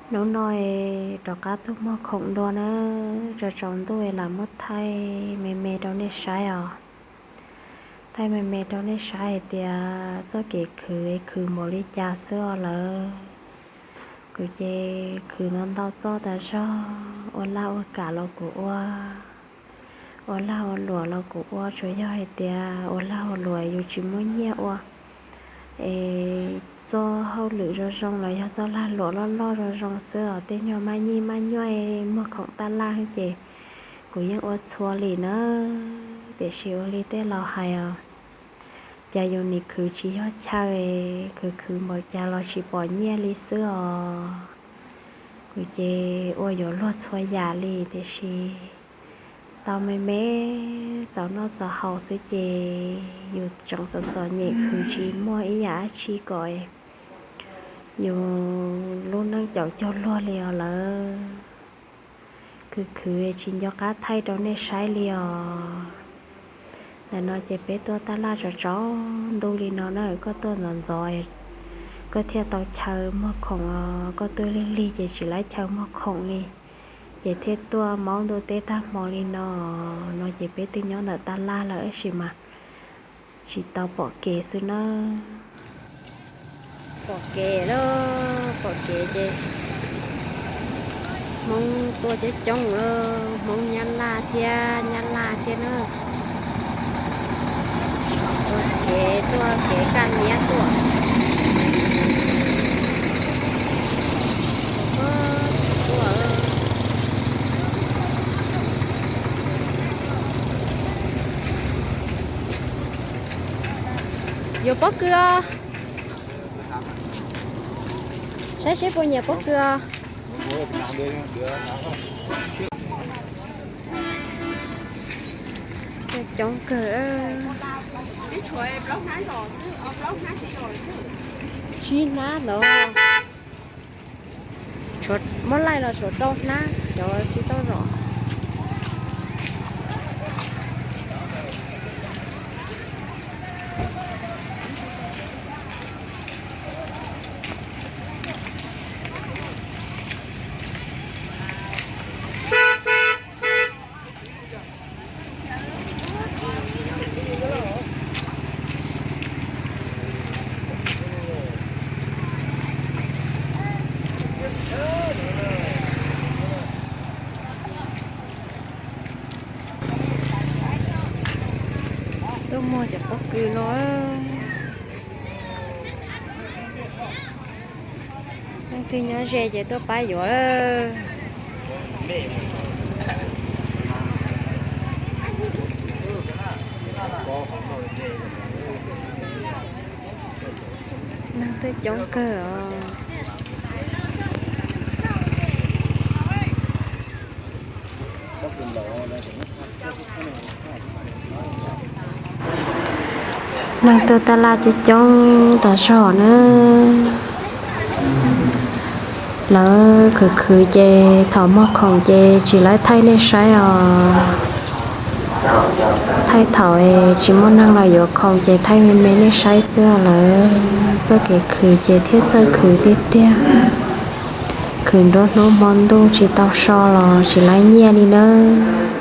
Hnub no rov qab tuaj muag khoom dua na, tsaus tsaus ntuj lam muab thaij me me rau nej saib os. Thaij me me rau nej saib hais tias txoj kev khwv es khwv npaum li cas xwb os lawm. Kuv ces khwv ntau ntau txoj tas zog, ua laj ua kam los kuv ua, ua lag ua luam los kuv ua, tsuas yog hais tias ua lag ua luam yus tsis muaj nyiaj ua es txoj hauj lwm zoo zoo los yog txoj lag luam loj loj zoo zoo xwb os. Tej nyuag maj nyij maj nyuaj muag khoom taj laj ces kuv yeej ua txhua li na. Tiam sis ua li tej laus hais os, cas yus nim khwv tsis yog chaw, khwv khwv npaum cas los tsis pom nyiaj li xwb os. Kuv ces ua yuav luag txhua yam li, tiam sis tau me me txaus noj txaus haus xwb ces yus tseem txom txom nyem khwv tsis muaj ib yam dab tsi kom yus lub neej caum cuag luag li os lawm. Khwv khwv tsis nco qab thaij rau nej saib li os. Ntawm no ces peb tuaj taj laj tsaus tsaus ntuj li no na, koj tuaj ntxov ntxov koj thiaj tau chaw muag khoom os, koj tuaj lig lig ces tsis laib chaw muag khoom li. Ces thiaj tuaj maub ntuj teb tag hmo li no. No ces peb twb nyob ntawm taj laj lawm tab sis mas tsis tau pom kev xwb na. Pom kev lawm, pom kev ces Hmoob tuaj coob coob lawm, Hmoob Nyab Laj thiab Nyab Laj thiab na. Tuaj kev, tuaj kev kaj niab tuaj. Tuaj. Yuav pob kws os. Saib seb puas nyiam pob kws os. Coob kawg. Tsib hnab ntawd. Muab laij los tshuav rau hnab, cov tsis tau zom. Tuaj muag cov pob kws no. Leej twg nyob ze ces tuaj pab yuav. Neeg twb coob kawg os. Neeg tuaj taj laj coob coob tas zog na. Lawv khwv khwv ces thaum muag khoom ces tsis laib thaij nej saib os. Thaij thaum tsis muaj neeg los yuav khoom ces thaij me me nej saib xwb os lawm. Txoj kev khwv ces thiaj txawj khwv tiag tiag. Khwv nruab hnub hmo ntuj tsis tau so los tsis laib nyiaj li nawb.